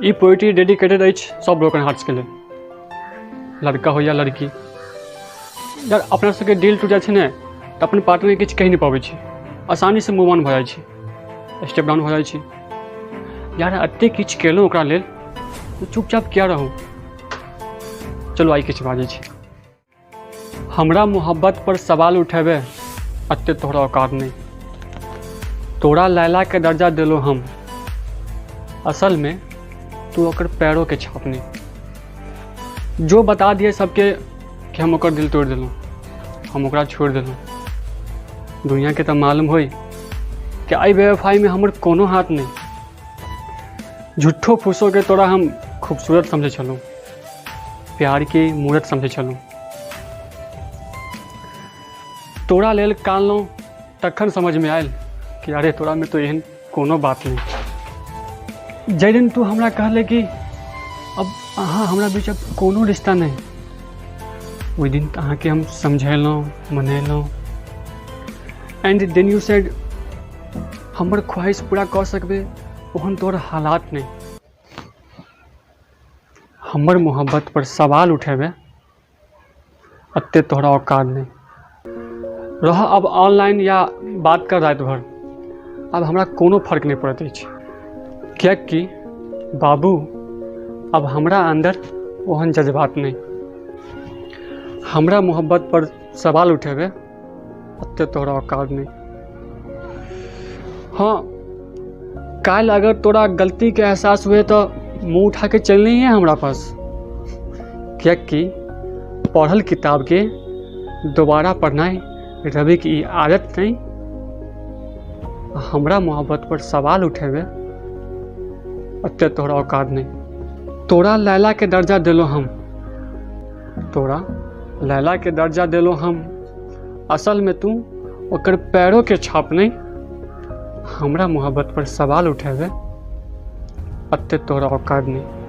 ई poetry dedicated अछि सब broken हार्ट्सके लेल, लड़का हो या लड़की। यार अपना सबके दिल टूटि जाइ छै ने तऽ अपन पार्टनरके किछु कहि नहि पबै छी, आसानीसँ मूव ऑन भऽ जाइ छी, स्टेप डाउन भऽ जाइ छी। यार एतेक किछु केलहुँ ओकरा लेल तऽ चुपचाप किया रहू। चलू आइ किछु बाजै छी। हमरा मोहब्बत पर सवाल उठेबे अते तोहरा औकात नहीं, तोरा लैला के दर्जा दिलो हम, असल में तू ओकर पैरों के छाप नहीं। जो बता दिए सबके कि हम ओकर दिल तोड़ दिलहुँ, हम ओकरा छोड़ दिलहुँ। दुनिया के तो मालूम होई कि एहि बेवफाई में हमर कोनो हाथ नहीं। झूठो फूसो के तोरा हम खूबसूरत समझे छलहुँ, प्यार के मूरत समझे छलहुँ। तोरा लेल कानलहुँ तखन समझमे आयल कि अरे तोरा में तो एहन कोनो बात नहीं। जाहि दिन तू हमरा कहले कि अब अहाँ हमरा बीच अब कोनो रिश्ता नहीं, ओहि दिन अहाँके हम समझेलहुँ मनेलहुँ। एंड then you said हमर ख्वाहिश पूरा कऽ सकबै ओहन तोहर हालात नहीं। हमर मोहब्बत पर सवाल उठेबै अते तोहरा औकात नहीं। रह अब ऑनलाइन या बात कर राति भर, अब हमरा कोनो फर्क नहीं पड़ैत अछि, किएकि बाबू अब हमरा अंदर ओहन जज्बात नहीं। हमरा मोहब्बत पर सवाल उठेबै अते तोहरा औकात नहीं। हाँ काल्हि अगर तोरा गलतीके एहसास हुए तऽ मुँह उठाके चलि नहीं है हमरा पास, किएकि पढ़ल किताबके दोबारा पढ़नाइ रविके ई आदत नहीं। हमरा मोहब्बत पर सवाल उठेबै अते तोहरा औकात नहीं। तोरा लैलाके दर्जा देलहुँ हम, तोरा लैलाके दर्जा देलहुँ हम, असलमे तू ओकर पैरोके छाप नहीं। हमरा मोहब्बत पर सवाल उठेबै अते तोहरा औकात नहीं।